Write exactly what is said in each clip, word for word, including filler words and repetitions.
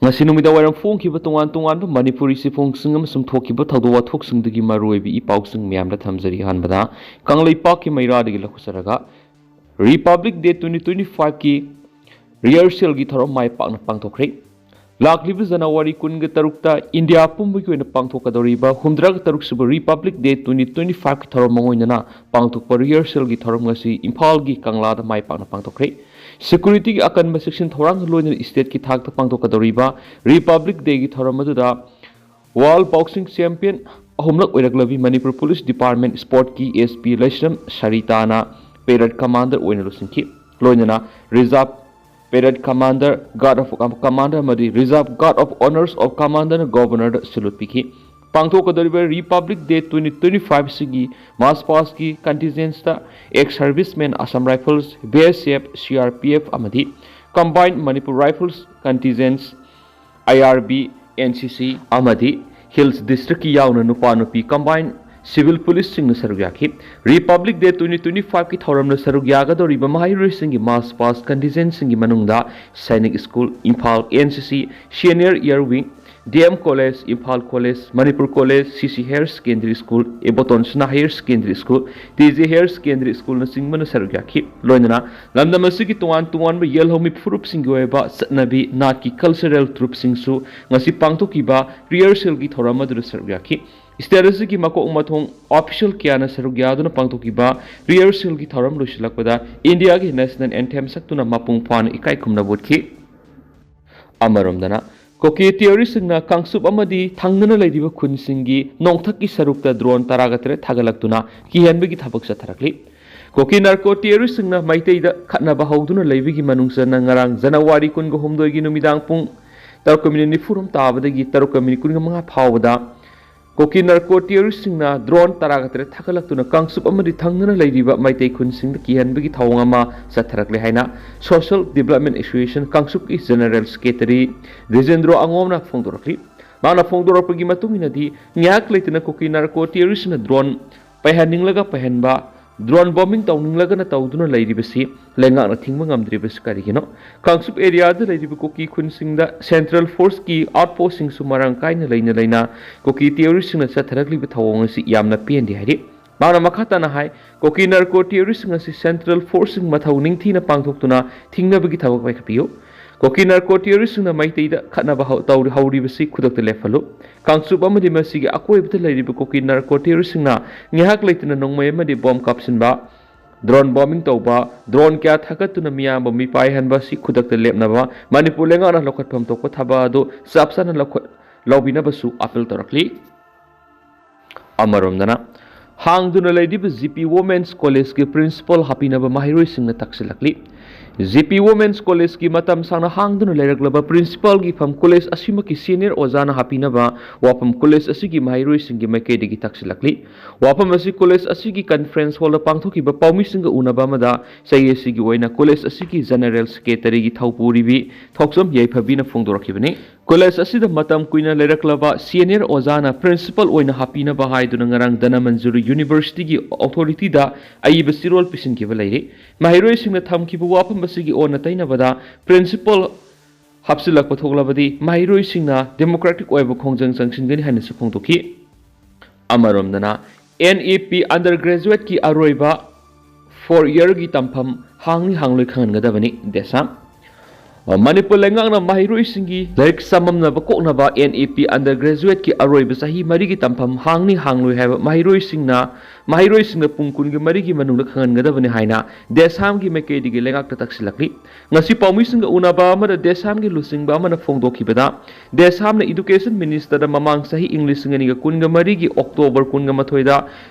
ꯉꯁꯤ ꯅꯨꯃꯤꯗꯥꯡ ꯋꯥꯏꯔꯝ ꯐꯣꯡꯈꯤꯕ ꯇꯣꯉꯥꯟ ꯇꯣꯉꯥꯟꯕ ꯃꯅꯤꯄꯨꯔꯤ ꯆꯦꯐꯣꯡꯁꯤꯡ ꯑꯃꯁꯨꯡ ꯊꯣꯛꯈꯤꯕ ꯊꯧꯗꯣꯛ ꯋꯥꯊꯣꯛꯁꯤꯡꯗꯒꯤ ꯃꯔꯨꯑꯣꯏꯕ ꯏ ꯄꯥꯎꯁꯤꯡ ꯃꯌꯥꯝꯗ ꯊꯝꯖꯔꯤ꯫ ꯑꯍꯥꯟꯕꯗ ꯀꯪꯂꯩꯄꯥꯛꯀꯤ ꯃꯩꯔꯥꯗꯒꯤ ꯂꯧꯈꯠꯆꯔꯒ, Republic Day twenty twenty five ꯀꯤ rehearsal ꯒꯤ ꯊꯧꯔꯝ ꯃꯥꯏ ꯄꯥꯛꯅ ꯄꯥꯡꯊꯣꯛꯈ꯭ꯔꯦ꯫ ꯂꯥꯛꯂꯤꯕ ꯖꯅꯋꯥꯔꯤ ꯀꯨꯟꯒ ꯇꯔꯨꯛꯇ ꯏꯟꯗꯤꯌꯥ ꯄꯨꯝꯕꯒꯤ ꯑꯣꯏꯅ ꯄꯥꯡꯊꯣꯛꯀꯗꯧꯔꯤꯕ ꯍꯨꯝꯗ꯭ꯔꯥꯒ ꯇꯔꯨꯛ ꯁꯨꯕ Republic Day twenty twenty five ꯀꯤ ꯊꯧꯔꯝ ꯃꯥꯡꯑꯣꯏꯅꯅ ꯄꯥꯡꯊꯣꯛꯄ rehearsal ꯒꯤ ꯊꯧꯔꯝ ꯑꯁꯤ ꯏꯝꯐꯥꯜꯒꯤ ꯀꯪꯂꯥꯗ ꯃꯥꯏ ꯄꯥꯛꯅ ꯄꯥꯡꯊꯣꯛꯈ꯭ꯔꯦ꯫ Security ꯒꯤ ꯑꯀꯟꯕ ꯆꯦꯛꯁꯤꯟ ꯊꯧꯔꯥꯡꯒ ꯂꯣꯏꯅꯅ state ꯀꯤ ꯊꯥꯛꯇ ꯄꯥꯡꯊꯣꯛꯀꯗꯧꯔꯤꯕ Republic Day ꯒꯤ ꯊꯧꯔꯝ ꯑꯗꯨꯗ World Boxing Champion ꯑꯍꯨꯝꯂꯛ ꯑꯣꯏꯔꯛꯂꯕꯤ ꯃꯅꯤꯄꯨꯔ Police Department Sport ꯀꯤ S P ꯂꯩꯁ꯭ꯔꯝ ꯁꯔꯤꯇꯥꯅ parade commander ꯑꯣꯏꯅ ꯂꯨꯆꯤꯡꯈꯤ꯫ ꯂꯣꯏꯅꯅ Reserve Parade Commander, Guard of Commander ꯑꯃꯗꯤ Reserve Guard of Honours of Commander ꯅ Governor ꯗ salute ꯄꯤꯈꯤ꯫ ꯄꯥꯡꯊꯣꯛꯀꯗꯧꯔꯤꯕ Republic Day twenty twenty five ꯑꯁꯤꯒꯤ march past ꯀꯤ contingents ꯇ ex servicemen Assam Rifles, B S F, C R P F ꯑꯃꯗꯤ Combined Manipur Rifles contingents, I R B, N C C ꯑꯃꯗꯤ Hills District ꯀꯤ ꯌꯥꯎꯅ ꯅꯨꯄꯥ ꯅꯨꯄꯤ combined civil police ꯁꯤꯡꯅ ꯁꯔꯨꯛ ꯌꯥꯈꯤ꯫ Republic Day twenty twenty five ꯀꯤ ꯊꯧꯔꯝꯗ ꯁꯔꯨꯛ ꯌꯥꯒꯗꯧꯔꯤꯕ ꯃꯍꯩꯔꯣꯏꯁꯤꯡꯒꯤ march past contingent ꯁꯤꯡꯒꯤ ꯃꯅꯨꯡꯗ Sainik School, Imphal, N C C, Senior Year Wing, D M College, Imphal College, Manipur College, C C Higher Secondary School, Iboton Sna Higher Secondary School, T J Higher Secondary School ꯅꯆꯤꯡꯕꯅ ꯁꯔꯨꯛ ꯌꯥꯈꯤ꯫ ꯂꯣꯏꯅꯅ ꯂꯝꯗꯝ ꯑꯁꯤꯒꯤ ꯇꯣꯉꯥꯟ ꯇꯣꯉꯥꯟꯕ ꯌꯦꯜꯍꯧꯃꯤ ꯐꯨꯔꯨꯞꯁꯤꯡꯒꯤ ꯑꯣꯏꯕ ꯆꯠꯅꯕꯤ, ꯅꯥꯠꯀꯤ cultural troupe ꯁꯤꯡꯁꯨ ꯉꯁꯤ ꯄꯥꯡꯊꯣꯛꯈꯤꯕ rehearsal ꯒꯤ ꯊꯧꯔꯝ ꯑꯗꯨꯗ ꯁꯔꯨꯛ ꯌꯥꯈꯤ꯫ State ꯑꯁꯤꯒꯤ ꯃꯀꯣꯛ ꯃꯊꯣꯡ official ꯀꯌꯥꯅ ꯁꯔꯨꯛ ꯌꯥꯗꯨꯅ ꯄꯥꯡꯊꯣꯛꯈꯤꯕ rehearsal ꯒꯤ ꯊꯧꯔꯝ ꯂꯣꯏꯁꯤꯜꯂꯛꯄꯗ ꯏꯟꯗꯤꯌꯥꯒꯤ national anthem ꯁꯛꯇꯨꯅ ꯃꯄꯨꯡ ꯐꯥꯅ ꯏꯀꯥꯏ ꯈꯨꯝꯅꯕ ꯎꯠꯈꯤ꯫ ꯑꯃꯔꯣꯝꯗꯅ, ꯀꯨꯀꯤ terrorist ꯁꯤꯡꯅ ꯀꯥꯡꯆꯨꯞ ꯑꯃꯗꯤ ꯊꯪꯅꯅ ꯂꯩꯔꯤꯕ ꯈꯨꯟꯁꯤꯡꯒꯤ ꯅꯣꯡꯊꯛꯀꯤ ꯁꯔꯨꯛꯇ drone ꯇꯔꯥꯒ ꯇꯔꯦꯠ ꯊꯥꯒꯠꯂꯛꯇꯨꯅ ꯀꯤꯍꯟꯕꯒꯤ ꯊꯕꯛ ꯆꯠꯊꯔꯛꯂꯤ꯫ ꯀꯨꯀꯤ narco terrorist ꯁꯤꯡꯅ ꯃꯩꯇꯩꯗ ꯈꯠꯅꯕ ꯍꯧꯗꯨꯅ ꯂꯩꯕꯒꯤ ꯃꯅꯨꯡ ꯆꯟꯅ ꯉꯔꯥꯡ ꯖꯅꯋꯥꯔꯤ ꯀꯨꯟꯒ ꯍꯨꯝꯗꯣꯏꯒꯤ ꯅꯨꯃꯤꯗꯥꯡ ꯄꯨꯡ ꯇꯔꯨꯛꯀ minute ꯅꯤꯐꯨ ꯔꯣꯝ ꯇꯥꯕꯗꯒꯤ ꯇꯔꯨꯛꯀ minute ꯀꯨꯟꯒ ꯃꯉꯥ ꯐꯥꯎꯕꯗ ꯀꯨꯀꯤ narco terrorist ꯁꯤꯡꯅ drone ꯇꯔꯥꯒ ꯇꯔꯦꯠ ꯊꯥꯒꯠꯂꯛꯇꯨꯅ ꯀꯥꯡꯆꯨꯞ ꯑꯃꯗꯤ ꯊꯪꯅꯅ ꯂꯩꯔꯤꯕ ꯃꯩꯇꯩ ꯈꯨꯟꯁꯤꯡꯗ ꯀꯤꯍꯟꯕꯒꯤ ꯊꯧꯑꯣꯡ ꯑꯃ ꯆꯠꯊꯔꯛꯂꯦ ꯍꯥꯏꯅ Social Development Association ꯀꯥꯡꯆꯨꯞꯀꯤ General Secretary ꯕꯤꯖꯦꯟꯗ꯭ꯔꯣ ꯑꯉꯣꯝꯅ ꯐꯣꯡꯗꯣꯔꯛꯂꯤ꯫ ꯃꯍꯥꯛꯅ ꯐꯣꯡꯗꯣꯔꯛꯄꯒꯤ ꯃꯇꯨꯡ ꯏꯟꯅꯗꯤ, ꯉꯥꯏꯍꯥꯛ ꯂꯩꯇꯅ ꯀꯨꯀꯤ narco terrorist ꯅ drone ꯄꯥꯏꯍꯟꯅꯤꯡꯂꯒ ꯄꯥꯏꯍꯟꯕ, ꯗ꯭ꯔꯣꯟ ꯕꯣꯝꯕꯤꯡ ꯇꯧꯅꯤꯡꯂꯒꯅ ꯇꯧꯗꯨꯅ ꯂꯩꯔꯤꯕꯁꯤ ꯂꯩꯉꯥꯛꯅ ꯊꯤꯡꯕ ꯉꯝꯗ꯭ꯔꯤꯕꯁꯤ ꯀꯔꯤꯒꯤꯅꯣ? ꯀꯥꯡꯆꯨꯞ ꯑꯦꯔꯤꯌꯥꯗ ꯂꯩꯔꯤꯕ ꯀꯨꯀꯤ ꯈꯨꯟꯁꯤꯡꯗ ꯁꯦꯟꯇ꯭ꯔꯦꯜ ꯐꯣꯔꯁꯀꯤ ꯑꯥꯎꯠꯄꯣꯁꯁꯤꯡꯁꯨ ꯃꯔꯥꯡ ꯀꯥꯏꯅ ꯂꯩꯅ ꯂꯩꯅ ꯀꯨꯀꯤ ꯇꯦꯔꯣꯔꯤꯁꯁꯤꯡꯅ ꯆꯠꯊꯔꯛꯂꯤꯕ ꯊꯧꯑꯣꯡ ꯑꯁꯤ ꯌꯥꯝꯅ ꯄꯦꯟꯗꯦ ꯍꯥꯏꯔꯤ꯫ ꯃꯍꯥꯛꯅ ꯃꯈꯥ ꯇꯥꯅ ꯍꯥꯏ, ꯀꯨꯀꯤ ꯅꯥꯔꯀꯣ ꯇꯦꯔꯣꯔꯤꯁꯁꯤꯡ ꯑꯁꯤ ꯁꯦꯟꯇ꯭ꯔꯦꯜ ꯐꯣꯔꯁꯁꯤꯡ ꯃꯊꯧ ꯅꯤꯡꯊꯤꯅ ꯄꯥꯡꯊꯣꯛꯇꯨꯅ ꯊꯤꯡꯅꯕꯒꯤ ꯊꯕꯛ ꯄꯥꯏꯈꯠꯄꯤꯌꯨ꯫ ꯀꯨꯀꯤ ꯅꯥꯔꯀꯣ ꯇꯦꯔꯣꯔꯤꯁꯁꯤꯡꯅ ꯃꯩꯇꯩꯗ ꯈꯠꯅꯕ ꯍꯧ-, ꯇꯧꯔꯤ-, ꯍꯧꯔꯤꯕꯁꯤ ꯈꯨꯗꯛꯇ ꯂꯦꯞꯍꯜꯂꯨ꯫ ꯀꯥꯡꯆꯨꯞ ꯑꯃꯗꯤ ꯃꯁꯤꯒꯤ ꯑꯀꯣꯏꯕꯗ ꯂꯩꯔꯤꯕ ꯀꯨꯀꯤ ꯅꯥꯔꯀꯣ ꯇꯦꯔꯣꯔꯤꯁꯁꯤꯡꯅ ꯉꯥꯏꯍꯥꯛ ꯂꯩꯇꯅ ꯅꯣꯡꯃꯩ ꯑꯃꯗꯤ ꯕꯣꯝ ꯀꯥꯞꯁꯤꯟꯕ, ꯗ꯭ꯔꯣꯟ ꯕꯣꯝꯕꯤꯡ ꯇꯧꯕ, ꯗ꯭ꯔꯣꯟ ꯀꯌꯥ ꯊꯥꯒꯠꯇꯨꯅ ꯃꯤꯌꯥꯝꯕꯨ ꯃꯤꯄꯥꯏꯍꯟꯕ ꯑꯁꯤ ꯈꯨꯗꯛꯇ ꯂꯦꯞꯅꯕ ꯃꯅꯤꯄꯨꯔ ꯂꯩꯉꯥꯛꯅ ꯂꯧꯈꯠꯐꯝ ꯊꯣꯛꯄ ꯊꯕꯛ ꯑꯗꯨ ꯆꯞ ꯆꯥꯅ ꯂꯧꯈꯠ-, ꯂꯧꯕꯤꯅꯕꯁꯨ ꯑꯥꯄꯤꯜ ꯇꯧꯔꯛꯂꯤ꯫ ꯑꯃꯔꯣꯝꯗꯅ, ꯍꯥꯡꯗꯨꯅ ꯂꯩꯔꯤꯕ ꯖꯤ ꯄꯤ ꯋꯣꯃꯦꯟꯁ ꯀꯣꯂꯦꯖꯀꯤ ꯄ꯭ꯔꯤꯟꯁꯤꯄꯥꯜ ꯍꯥꯞꯄꯤꯅꯕ ꯃꯍꯩꯔꯣꯏꯁꯤꯡꯅ ꯇꯛꯁꯤꯜꯂꯛꯂꯤ꯫ ꯖꯤ ꯄꯤ ꯋꯣꯃꯦꯟꯁ ꯀꯣꯂꯦꯖꯀꯤ ꯃꯇꯝ ꯁꯥꯡꯅ ꯍꯥꯡꯗꯨꯅ ꯂꯩꯔꯛꯂꯕ ꯄ꯭ꯔꯤꯟꯁꯤꯄꯥꯜꯒꯤ ꯐꯝ ꯀꯣꯂꯦꯖ ꯑꯁꯤꯃꯛꯀꯤ ꯁꯦꯅꯤꯌꯔ ꯑꯣꯖꯥꯅ ꯍꯥꯞꯄꯤꯅꯕ ꯋꯥꯐꯝ ꯀꯣꯂꯦꯖ ꯑꯁꯤꯒꯤ ꯃꯍꯩꯔꯣꯏꯁꯤꯡꯒꯤ ꯃꯥꯏꯀꯩꯗꯒꯤ ꯇꯛꯁꯤꯜꯂꯛꯂꯤ꯫ ꯋꯥꯐꯝ ꯑꯁꯤ ꯀꯣꯂꯦꯖ ꯑꯁꯤꯒꯤ ꯀꯟꯐꯔꯦꯟꯁ ꯍꯣꯜꯗ ꯄꯥꯡꯊꯣꯛꯈꯤꯕ ꯄꯥꯎꯃꯤꯁꯤꯡꯒ ꯎꯅꯕ ꯑꯃꯗ ꯆꯍꯤ ꯑꯁꯤꯒꯤ ꯑꯣꯏꯅ ꯀꯣꯂꯦꯖ ꯑꯁꯤꯒꯤ ꯖꯦꯅꯔꯦꯜ ꯁꯦꯀ꯭ꯔꯦꯇꯔꯤꯒꯤ ꯊꯧꯄꯨꯔꯤꯕꯤ ꯊꯣꯛꯆꯝ ꯌꯥꯏꯐꯕꯤꯅ ꯐꯣꯡꯗꯣꯔꯛꯈꯤꯕꯅꯤ꯫ ꯀꯣꯂꯦꯖ ꯑꯁꯤꯗ ꯃꯇꯝ ꯀꯨꯏꯅ ꯂꯩꯔꯛꯂꯕ ꯁꯦꯅꯤꯌꯔ ꯑꯣꯖꯥꯅ ꯄ꯭ꯔꯤꯟꯁꯤꯄꯥꯜ ꯑꯣꯏꯅ ꯍꯥꯞꯄꯤꯅꯕ ꯍꯥꯏꯗꯨꯅ ꯉꯔꯥꯡ ꯙꯅꯃꯟꯖꯨꯔꯤ ꯌꯨꯅꯤꯚꯔꯁꯤꯇꯤꯒꯤ ꯑꯣꯊꯣꯔꯤꯇꯤꯗ ꯑꯏꯕ ꯆꯦꯔꯣꯜ ꯄꯤꯁꯤꯟꯈꯤꯕ ꯂꯩꯔꯤ꯫ ꯃꯍꯩꯔꯣꯏꯁꯤꯡꯅ ꯊꯝꯈꯤꯕ ꯋꯥꯐꯝ ꯑꯁꯤꯒꯤ ꯑꯣꯟꯅ ꯇꯩꯅꯕꯗ ꯄ꯭ꯔꯤꯟꯁꯤꯄꯥꯜ ꯍꯥꯞꯆꯤꯜꯂꯛꯄ ꯊꯣꯛꯂꯕꯗꯤ ꯃꯍꯩꯔꯣꯏꯁꯤꯡꯅ ꯗꯦꯃꯣꯀ꯭ꯔꯦꯇꯤꯛ ꯑꯣꯏꯕ ꯈꯣꯡꯖꯪ ꯆꯪꯁꯤꯟꯒꯅꯤ ꯍꯥꯏꯅꯁꯨ ꯐꯣꯡꯗꯣꯛꯈꯤ꯫ ꯑꯃꯔꯣꯝꯗꯅ, ꯑꯦꯟ ꯏ ꯄꯤ ꯑꯟꯗꯔ ꯒ꯭ꯔꯦꯖꯨꯋꯦꯠꯀꯤ ꯑꯔꯣꯏꯕ ꯐꯣꯔ ꯏꯌꯔꯒꯤ ꯇꯝꯐꯝ ꯍꯥꯡꯅꯤ ꯍꯥꯡꯂꯣꯏ ꯈꯪꯍꯟꯒꯗꯕꯅꯤ꯫ ꯗꯦꯁꯥꯝ꯫ ꯃꯅꯤꯄꯨꯔ ꯂꯩꯉꯥꯛꯅ ꯃꯍꯩꯔꯣꯏꯁꯤꯡꯒꯤ ꯂꯥꯏꯔꯤꯛ ꯆꯃꯝꯅꯕ ꯀꯣꯛꯅꯕ ꯑꯦꯟ ꯏ ꯄꯤ ꯑꯟꯗꯔ ꯒ꯭ꯔꯦꯖꯨꯋꯦꯠꯀꯤ ꯑꯔꯣꯏꯕ ꯆꯍꯤ ꯃꯔꯤꯒꯤ ꯇꯝꯐꯝ ꯍꯥꯡꯅꯤ ꯍꯥꯡꯂꯣꯏ ꯍꯥꯏꯕ ꯃꯍꯩꯔꯣꯏꯁꯤꯡꯅ, ꯃꯍꯩꯔꯣꯏꯁꯤꯡꯅ ꯄꯨꯡ ꯀꯨꯟꯒꯤ ꯃꯔꯤꯒꯤ ꯃꯅꯨꯡꯗ ꯈꯪꯍꯟꯒꯗꯕꯅꯤ ꯍꯥꯏꯅ ꯗꯦꯁꯥꯝꯒꯤ ꯃꯥꯏꯀꯩꯗꯒꯤ ꯂꯩꯉꯥꯛꯇ ꯇꯛꯁꯤꯜꯂꯛꯂꯤ꯫ ꯉꯁꯤ ꯄꯥꯎꯃꯤꯁꯤꯡꯒ ꯎꯅꯕ ꯑꯃꯗ ꯗꯦꯁꯥꯝꯒꯤ ꯂꯨꯆꯤꯡꯕ ꯑꯃꯅ ꯐꯣꯡꯗꯣꯛꯈꯤꯕꯗ, ꯗꯦꯁꯥꯝꯅ ꯏꯗꯨꯀꯦꯁꯟ ꯃꯤꯅꯤꯁꯇꯔꯗ ꯃꯃꯥꯡ ꯆꯍꯤ ꯏꯪ ꯂꯤꯁꯤꯡ ꯑꯅꯤꯒ ꯀꯨꯟꯒ ꯃꯔꯤꯒꯤ ꯑꯣꯛꯇꯣꯕꯔ ꯀꯨꯟꯒ ꯃꯥꯊꯣꯏꯗ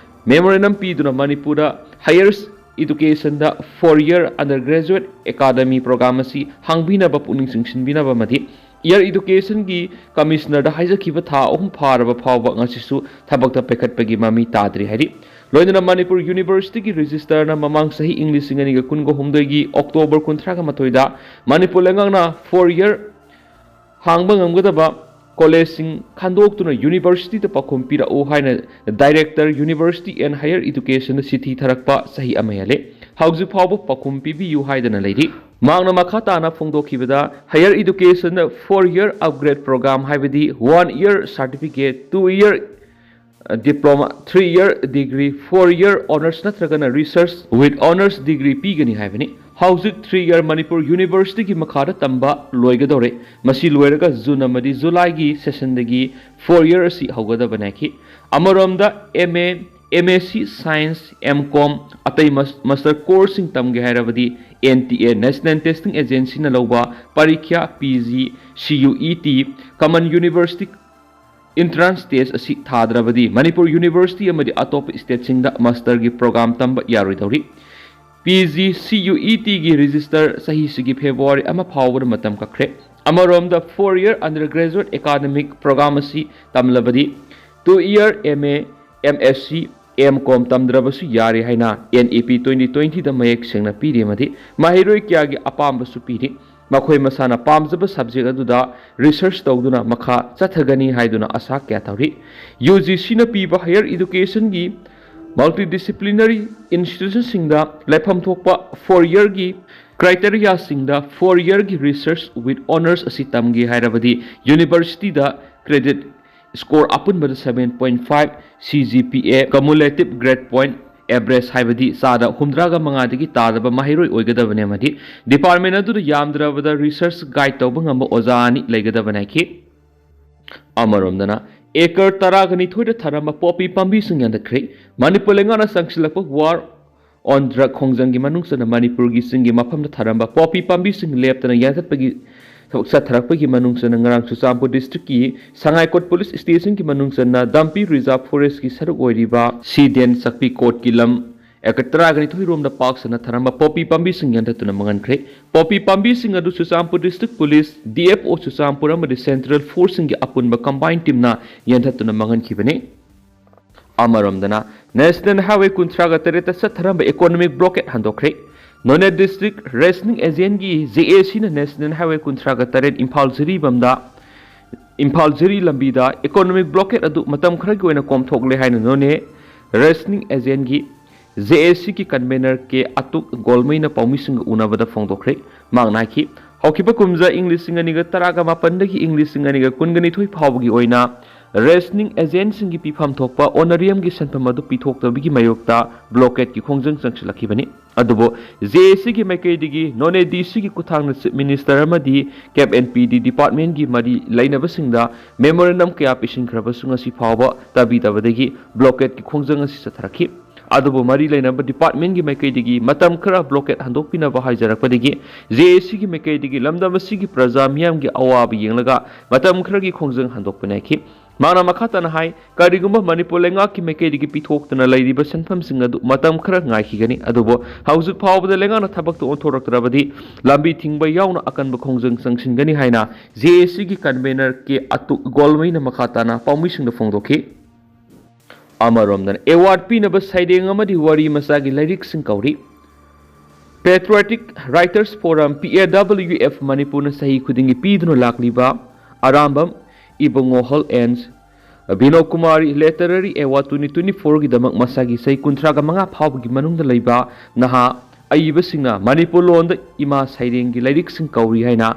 ꯃꯦꯃꯣꯔꯦꯟꯗꯝ ꯄꯤꯗꯨꯅ ꯃꯅꯤꯄꯨꯔꯗ ꯍꯥꯌꯔ ꯏꯗꯨꯀꯦꯁꯟꯗ four year undergraduate academic programme ꯑꯁꯤ ꯍꯥꯡꯕꯤꯅꯕ ꯄꯨꯛꯅꯤꯡ ꯆꯤꯡꯁꯤꯟꯕꯤꯅꯕ ꯑꯃꯗꯤ ꯏꯌꯔ ꯏꯗꯨꯀꯦꯁꯟꯒꯤ ꯀꯃꯤꯁꯅꯔꯗ ꯍꯥꯏꯖꯈꯤꯕ ꯊꯥ ꯑꯍꯨꯝ ꯐꯥꯔꯕ ꯐꯥꯎꯕ ꯉꯁꯤꯁꯨ ꯊꯕꯛꯇ ꯄꯥꯏꯈꯠꯄꯒꯤ ꯃꯃꯤ ꯇꯥꯗ꯭ꯔꯤ ꯍꯥꯏꯔꯤ꯫ ꯂꯣꯏꯅꯅ ꯃꯅꯤꯄꯨꯔ ꯌꯨꯅꯤꯚꯔꯁꯤꯇꯤꯒꯤ ꯔꯦꯖꯤꯁꯇꯔꯅ ꯃꯃꯥꯡ ꯆꯍꯤ ꯏꯪ ꯂꯤꯁꯤꯡ ꯑꯅꯤꯒ ꯀꯨꯟꯒ ꯍꯨꯝꯗꯣꯏꯒꯤ ꯑꯣꯛꯇꯣꯕꯔ ꯀꯨꯟꯊ꯭ꯔꯥꯒ ꯃꯥꯊꯣꯏꯗ ꯃꯅꯤꯄꯨꯔ ꯂꯩꯉꯥꯛꯅ ꯐꯣꯔ ꯏꯌꯔ ꯍꯥꯡꯕ ꯉꯝꯒꯗꯕ ꯀꯣꯂꯦꯖꯁꯤꯡ ꯈꯟꯗꯣꯛꯇꯨꯅ ꯌꯨꯅꯤꯚꯔꯁꯤꯇꯤꯗ ꯄꯥꯎꯈꯨꯝ ꯄꯤꯔꯛꯎ ꯍꯥꯏꯅ Director University and Higher Educationꯗ ꯆꯤꯊꯤ ꯊꯥꯔꯛꯄ ꯆꯍꯤ ꯑꯃ ꯍꯦꯜꯂꯦ꯫ ꯍꯧꯖꯤꯛ ꯐꯥꯎꯕ ꯄꯥꯎꯈꯨꯝ ꯄꯤꯕꯤꯌꯨ ꯍꯥꯏꯗꯅ ꯂꯩꯔꯤ꯫ ꯃꯍꯥꯛꯅ ꯃꯈꯥ ꯇꯥꯅ ꯐꯣꯡꯗꯣꯛꯈꯤꯕꯗ, Higher Educationꯗ four year upgrade program, ꯍꯥꯏꯕꯗꯤ one year certificate, two year diploma, three year degree, four year honours ꯅꯠꯇ꯭ꯔꯒꯅ research with honours degree ꯄꯤꯒꯅꯤ ꯍꯥꯏꯕꯅꯤ꯫ ꯍꯧꯖꯤꯛ three year ꯃꯅꯤꯄꯨꯔ ꯌꯨꯅꯤꯚꯔꯁꯤꯇꯤꯒꯤ ꯃꯈꯥꯗ ꯇꯝꯕ ꯂꯣꯏꯒꯗꯧꯔꯦ꯫ ꯃꯁꯤ ꯂꯣꯏꯔꯒ ꯖꯨꯟ ꯑꯃꯗꯤ ꯖꯨꯂꯥꯏꯒꯤ sessionꯗꯒꯤ four year ꯑꯁꯤ ꯍꯧꯒꯗꯕꯅꯤ ꯍꯥꯏꯈꯤ꯫ ꯑꯃꯔꯣꯝꯗ M A, M S C Science, M Com, ꯑꯇꯩ mas-, master courseꯁꯤꯡ ꯇꯝꯒꯦ ꯍꯥꯏꯔꯕꯗꯤ N T A, National Testing Agencyꯅ ꯂꯧꯕ ꯄꯔꯤꯈ꯭ꯌꯥ P G C U E T, Common University Entrance Test ꯑꯁꯤ ꯊꯥꯗ꯭ꯔꯕꯗꯤ ꯃꯅꯤꯄꯨꯔ ꯌꯨꯅꯤꯚꯔꯁꯤꯇꯤ ꯑꯃꯗꯤ ꯑꯇꯣꯞꯄ stateꯁꯤꯡꯗ masterꯒꯤ program ꯇꯝꯕ ꯌꯥꯔꯣꯏꯗꯧꯔꯤ꯫ P G C U E Tꯒꯤ register ꯆꯍꯤꯁꯤꯒꯤ February ꯑꯃ ꯐꯥꯎꯕꯗ ꯃꯇꯝ ꯀꯛꯈ꯭ꯔꯦ꯫ ꯑꯃꯔꯣꯝꯗ, four year undergraduate academic program ꯑꯁꯤ ꯇꯝꯂꯕꯗꯤ two year M A, M S C, M Com ꯇꯝꯗ꯭ꯔꯕꯁꯨ ꯌꯥꯔꯦ ꯍꯥꯏꯅ N E P twenty twentyꯗ ꯃꯌꯦꯛ ꯁꯦꯡꯅ ꯄꯤꯔꯤ꯫ ꯑꯃꯗꯤ ꯃꯍꯩꯔꯣꯏ ꯀꯌꯥꯒꯤ ꯑꯄꯥꯝꯕꯁꯨ ꯄꯤꯔꯤ꯫ ꯃꯈꯣꯏ ꯃꯁꯥꯅ ꯄꯥꯝꯖꯕ subject ꯑꯗꯨꯗ research ꯇꯧꯗꯨꯅ ꯃꯈꯥ ꯆꯠꯊꯒꯅꯤ ꯍꯥꯏꯗꯨꯅ ꯑꯥꯁꯥ ꯀꯌꯥ ꯇꯧꯔꯤ꯫ UGCꯅ ꯄꯤꯕ higher educationꯒꯤ multidisciplinary institutionꯁꯤꯡꯗ ꯂꯩꯐꯝ ꯊꯣꯛꯄ four yearꯒꯤ criteriaꯁꯤꯡꯗ four yearꯒꯤ research with honours ꯑꯁꯤ ꯇꯝꯒꯦ ꯍꯥꯏꯔꯕꯗꯤ ꯌꯨꯅꯤꯚꯔꯁꯤꯇꯤꯗ credit score ꯑꯄꯨꯟꯕꯗ seven point five, C G P A, cumulative grade point average, ꯍꯥꯏꯕꯗꯤ ꯆꯥꯗ ꯍꯨꯝꯗ꯭ꯔꯥꯒ ꯃꯉꯥꯗꯒꯤ ꯇꯥꯗꯕ ꯃꯍꯩꯔꯣꯏ ꯑꯣꯏꯒꯗꯕꯅꯤ꯫ ꯑꯃꯗꯤ department ꯑꯗꯨꯗ ꯌꯥꯝꯗ꯭ꯔꯕꯗ research guide ꯇꯧꯕ ꯉꯝꯕ ꯑꯣꯖꯥ ꯑꯅꯤ ꯂꯩꯒꯗꯕꯅꯤ ꯍꯥꯏꯈꯤ꯫ ꯑꯃꯔꯣꯝꯗꯅ, acre ꯇꯔꯥꯒ ꯅꯤꯊꯣꯏꯗ ꯊꯥꯔꯝꯕ poppy ꯄꯥꯝꯕꯤꯁꯤꯡ ꯌꯥꯟꯊꯠꯈ꯭ꯔꯦ꯫ ꯃꯅꯤꯄꯨꯔ ꯂꯩꯉꯥꯛꯅ ꯆꯪꯁꯤꯜꯂꯛꯄ war on drug ꯈꯣꯡꯖꯪꯒꯤ ꯃꯅꯨꯡ ꯆꯟꯅ ꯃꯅꯤꯄꯨꯔꯒꯤ ꯆꯤꯡꯒꯤ ꯃꯐꯝꯗ ꯊꯥꯔꯝꯕ poppy ꯄꯥꯝꯕꯤꯁꯤꯡ ꯂꯦꯞꯇꯅ ꯌꯥꯟꯊꯠꯄꯒꯤ ꯊꯕꯛ ꯆꯠꯊꯔꯛꯄꯒꯤ ꯃꯅꯨꯡ ꯆꯟꯅ ꯉꯔꯥꯡ ꯆꯨꯔꯆꯥꯟꯄꯨꯔ districtꯀꯤ ꯁꯉꯥꯏꯀꯣꯠ police stationꯒꯤ ꯃꯅꯨꯡ ꯆꯟꯅ ꯗꯝꯄꯤ reserve forestꯀꯤ ꯁꯔꯨꯛ ꯑꯣꯏꯔꯤꯕ ꯁꯤꯗꯦꯟ ꯆꯥꯛꯄꯤ ꯀꯣꯠꯀꯤ ꯂꯝ acre ꯇꯔꯥꯒ ꯅꯤꯊꯣꯏ ꯔꯣꯝꯗ ꯄꯥꯛ ꯁꯟꯅ ꯊꯥꯔꯝꯕ poppy ꯄꯥꯝꯕꯤꯁꯤꯡ ꯌꯥꯟꯊꯠꯇꯨꯅ ꯃꯥꯡꯍꯟꯈ꯭ꯔꯦ꯫ Poppy ꯄꯥꯝꯕꯤꯁꯤꯡ ꯑꯗꯨ Churachandpur district police, D F O Churachandpur ꯑꯃꯗꯤ central forceꯁꯤꯡꯒꯤ ꯑꯄꯨꯟꯕ combined teamꯅ ꯌꯥꯟꯊꯠꯇꯨꯅ ꯃꯥꯡꯍꯟꯈꯤꯕꯅꯤ꯫ ꯑꯃꯔꯣꯝꯗꯅ, National Highway ꯀꯨꯟꯊ꯭ꯔꯥꯒ ꯇꯔꯦꯠꯇ ꯆꯠꯊꯔꯝꯕ economic blockade ꯍꯟꯗꯣꯛꯈ꯭ꯔꯦ꯫ Noney district rationing agentꯒꯤ J A Cꯅ National Highway ꯀꯨꯟꯊ꯭ꯔꯥꯒ ꯇꯔꯦꯠ ꯏꯝꯐꯥꯜ ꯖꯤꯔꯤꯕꯝꯗ ꯏꯝꯐꯥꯜ ꯖꯤꯔꯤ ꯂꯝꯕꯤꯗ economic blockade ꯑꯗꯨ ꯃꯇꯝ ꯈꯔꯒꯤ ꯑꯣꯏꯅ ꯀꯣꯝꯊꯣꯛꯂꯦ ꯍꯥꯏꯅ ꯅꯣꯅꯦ ꯔꯦꯁꯅꯤꯡ ꯑꯦꯖꯦꯟꯒꯤ, ꯖꯦ ꯑꯦ ꯁꯤꯒꯤ convener ꯀꯦ ꯑꯇꯨꯛ ꯒꯣꯜꯃꯩꯅ ꯄꯥꯎꯃꯤꯁꯤꯡꯒ ꯎꯅꯕꯗ ꯐꯣꯡꯗꯣꯛꯈ꯭ꯔꯦ꯫ ꯃꯍꯥꯛꯅ ꯍꯥꯏꯈꯤ, ꯍꯧꯈꯤꯕ ꯀꯨꯝꯖꯥ ꯏꯪ ꯂꯤꯁꯤꯡ ꯑꯅꯤꯒ ꯇꯔꯥꯒ ꯃꯥꯄꯟꯗꯒꯤ ꯏꯪ ꯂꯤꯁꯤꯡ ꯑꯅꯤꯒ ꯀꯨꯟꯒ ꯅꯤꯊꯣꯏ ꯐꯥꯎꯕꯒꯤ ꯑꯣꯏꯅ ꯔꯦꯁꯅꯤꯡ ꯑꯦꯖꯦꯟꯁꯤꯡꯒꯤ ꯄꯤꯐꯝ ꯊꯣꯛꯄ ꯑꯣꯅꯔꯤꯌꯝꯒꯤ ꯁꯦꯟꯐꯝ ꯑꯗꯨ ꯄꯤꯊꯣꯛꯇꯕꯒꯤ ꯃꯥꯌꯣꯛꯇ blockade ꯀꯤ ꯈꯣꯡꯖꯪ ꯆꯪꯁꯤꯜꯂꯛꯈꯤꯕꯅꯤ꯫ ꯑꯗꯨꯕꯨ ꯖꯦ ꯑꯦ ꯁꯤꯒꯤ ꯃꯥꯏꯀꯩꯗꯒꯤ ꯅꯣꯅꯦ ꯗꯤ ꯁꯤꯒꯤ ꯈꯨꯠꯊꯥꯡꯗ Chief Minister ꯑꯃꯗꯤ ꯀꯦꯞ ꯑꯦꯟ ꯄꯤ ꯗꯤ department ꯀꯤ ꯃꯔꯤ ꯂꯩꯅꯕꯁꯤꯡꯗ memorandum ꯀꯌꯥ ꯄꯤꯁꯤꯟꯈ꯭ꯔꯕꯁꯨ ꯉꯁꯤ ꯐꯥꯎꯕ ꯇꯥꯕꯤꯗꯕꯗꯒꯤ blockade ꯀꯤ ꯈꯣꯡꯖꯪ ꯑꯁꯤ ꯆꯠꯊꯔꯛꯈꯤ꯫ ꯑꯗꯨꯕꯨ ꯃꯔꯤ ꯂꯩꯅꯕ department ꯀꯤ ꯃꯥꯏꯀꯩꯗꯒꯤ ꯃꯇꯝ ꯈꯔ blockade ꯍꯟꯗꯣꯛꯄꯤꯅꯕ ꯍꯥꯏꯖꯔꯛꯄꯗꯒꯤ ꯖꯦ ꯑꯦ ꯁꯤꯒꯤ ꯃꯥꯏꯀꯩꯗꯒꯤ ꯂꯝꯗꯝ ꯑꯁꯤꯒꯤ ꯄ꯭ꯔꯖꯥ ꯃꯤꯌꯥꯝꯒꯤ ꯑꯋꯥꯕ ꯌꯦꯡꯂꯒ ꯃꯇꯝ ꯈꯔꯒꯤ ꯈꯣꯡꯖꯪ ꯍꯟꯗꯣꯛꯄꯅꯤ ꯍꯥꯏꯈꯤ꯫ ꯃꯍꯥꯛꯅ ꯃꯈꯥ ꯇꯥꯅ ꯍꯥꯏ, ꯀꯔꯤꯒꯨꯝꯕ ꯃꯅꯤꯄꯨꯔ ꯂꯩꯉꯥꯛꯀꯤ ꯃꯥꯏꯀꯩꯗꯒꯤ ꯄꯤꯊꯣꯛꯇꯅ ꯂꯩꯔꯤꯕ ꯁꯦꯟꯐꯝꯁꯤꯡ ꯑꯗꯨ ꯃꯇꯝ ꯈꯔ ꯉꯥꯏꯈꯤꯒꯅꯤ, ꯑꯗꯨꯕꯨ ꯍꯧꯖꯤꯛ ꯐꯥꯎꯕꯗ ꯂꯩꯉꯥꯛꯅ ꯊꯕꯛꯇ ꯑꯣꯟꯊꯣꯔꯛꯇ꯭ꯔꯕꯗꯤ ꯂꯝꯕꯤ ꯊꯤꯡꯕ ꯌꯥꯎꯅ ꯑꯀꯟꯕ ꯈꯣꯡꯖꯪ ꯆꯪꯁꯤꯟꯒꯅꯤ ꯍꯥꯏꯅ ꯖꯦ ꯑꯦ ꯁꯤꯒꯤ convener ꯀꯦ ꯑꯇꯨꯛ ꯒꯣꯜꯃꯩꯅ ꯃꯈꯥ ꯇꯥꯅ ꯄꯥꯎꯃꯤꯁꯤꯡꯗ ꯐꯣꯡꯗꯣꯛꯈꯤ꯫ ꯑꯃꯔꯣꯝꯗꯅ, award ꯄꯤꯅꯕ ꯁꯩꯔꯦꯡ ꯑꯃꯗꯤ ꯋꯥꯔꯤ ꯃꯆꯥꯒꯤ ꯂꯥꯏꯔꯤꯛꯁꯤꯡ ꯀꯧꯔꯤ꯫ Patriotic Writers Forum, P A W F, ꯃꯅꯤꯄꯨꯔꯅ ꯆꯍꯤ ꯈꯨꯗꯤꯡꯒꯤ ꯄꯤꯗꯨꯅ ꯂꯥꯛꯂꯤꯕ Arambam Ibungohal N Bino Kumari Literary Award twenty twenty-four ꯒꯤꯗꯃꯛ ꯃꯁꯥꯒꯤ ꯆꯍꯤ ꯀꯨꯟꯊ꯭ꯔꯥꯒ ꯃꯉꯥ ꯐꯥꯎꯕꯒꯤ ꯃꯅꯨꯡꯗ ꯂꯩꯕ ꯅꯍꯥ ꯑꯏꯕꯁꯤꯡꯅ ꯃꯅꯤꯄꯨꯔ ꯂꯣꯟꯗ ꯏꯃꯥ ꯁꯩꯔꯦꯡꯒꯤ ꯂꯥꯏꯔꯤꯛꯁꯤꯡ ꯀꯧꯔꯤ ꯍꯥꯏꯅ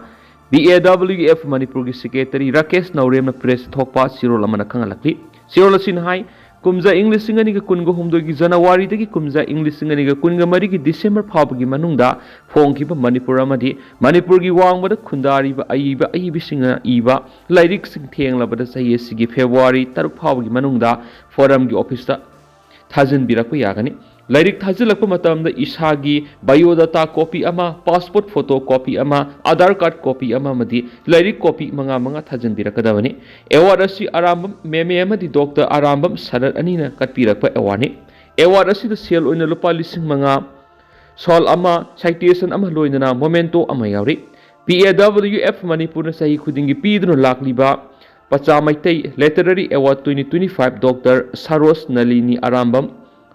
P A W F ꯃꯅꯤꯄꯨꯔꯒꯤ secretary ꯔꯥꯀꯦꯁ ꯅꯧꯔꯦꯝꯅ press ꯊꯣꯛꯄ ꯆꯦꯔꯣꯜ ꯑꯃꯅ ꯈꯪꯍꯜꯂꯛꯂꯤ꯫ ꯆꯦꯔꯣꯜ ꯑꯁꯤꯅ ꯍꯥꯏ, ꯀꯨꯝꯖꯥ ꯏꯪ ꯂꯤꯁꯤꯡ ꯑꯅꯤꯒ ꯀꯨꯟꯒ ꯍꯨꯝꯗꯣꯏꯒꯤ ꯖꯅꯋꯥꯔꯤꯗꯒꯤ ꯀꯨꯝꯖꯥ ꯏꯪ ꯂꯤꯁꯤꯡ ꯑꯅꯤꯒ ꯀꯨꯟꯒ ꯃꯔꯤꯒꯤ ꯗꯤꯁꯦꯝꯕꯔ ꯐꯥꯎꯕꯒꯤ ꯃꯅꯨꯡꯗ ꯐꯣꯡꯈꯤꯕ ꯃꯅꯤꯄꯨꯔ ꯑꯃꯗꯤ ꯃꯅꯤꯄꯨꯔꯒꯤ ꯋꯥꯡꯃꯗ ꯈꯨꯟꯗꯥꯔꯤꯕ ꯑꯏꯕ ꯑꯏꯕꯤꯁꯤꯡꯅ ꯏꯕ ꯂꯥꯏꯔꯤꯛꯁꯤꯡ ꯊꯦꯡꯂꯕꯗ ꯆꯍꯤ ꯑꯁꯤꯒꯤ ꯐꯦꯕ꯭ꯔꯨꯋꯥꯔꯤ ꯇꯔꯨꯛ ꯐꯥꯎꯕꯒꯤ ꯃꯅꯨꯡꯗ forumꯒꯤ officeꯇ ꯊꯥꯖꯤꯟꯕꯤꯔꯛꯄ ꯌꯥꯒꯅꯤ꯫ ꯂꯥꯏꯔꯤꯛ ꯊꯥꯖꯤꯜꯂꯛꯄ ꯃꯇꯝꯗ ꯏꯁꯥꯒꯤ biodata copy ꯑꯃ, passport photo copy ꯑꯃ, Aadhaar card copy ꯑꯃ ꯑꯃꯗꯤ ꯂꯥꯏꯔꯤꯛ copy ꯃꯉꯥ ꯃꯉꯥ ꯊꯥꯖꯤꯟꯕꯤꯔꯛꯀꯗꯕꯅꯤ꯫ Award ꯑꯁꯤ ꯑꯔꯥꯝꯕꯝ ꯃꯦꯃꯦ ꯑꯃꯗꯤ Doctor ꯑꯔꯥꯝꯕꯝ ꯁꯔꯠ ꯑꯅꯤꯅ ꯀꯠꯄꯤꯔꯛꯄ awardꯅꯤ꯫ Award ꯑꯁꯤꯗ ꯁꯦꯜ ꯑꯣꯏꯅ ꯂꯨꯄꯥ ꯂꯤꯁꯤꯡ ꯃꯉꯥ, shawl ꯑꯃ, citation ꯑꯃ ꯂꯣꯏꯅꯅ memento ꯑꯃ ꯌꯥꯎꯔꯤ꯫ P A W F ꯃꯅꯤꯄꯨꯔꯅ ꯆꯍꯤ ꯈꯨꯗꯤꯡꯒꯤ ꯄꯤꯗꯨꯅ ꯂꯥꯛꯂꯤꯕ ꯄꯆꯥ Meitei Literary Award twenty twenty-five Doctor Saroj ꯅꯂꯤꯅꯤ Arambam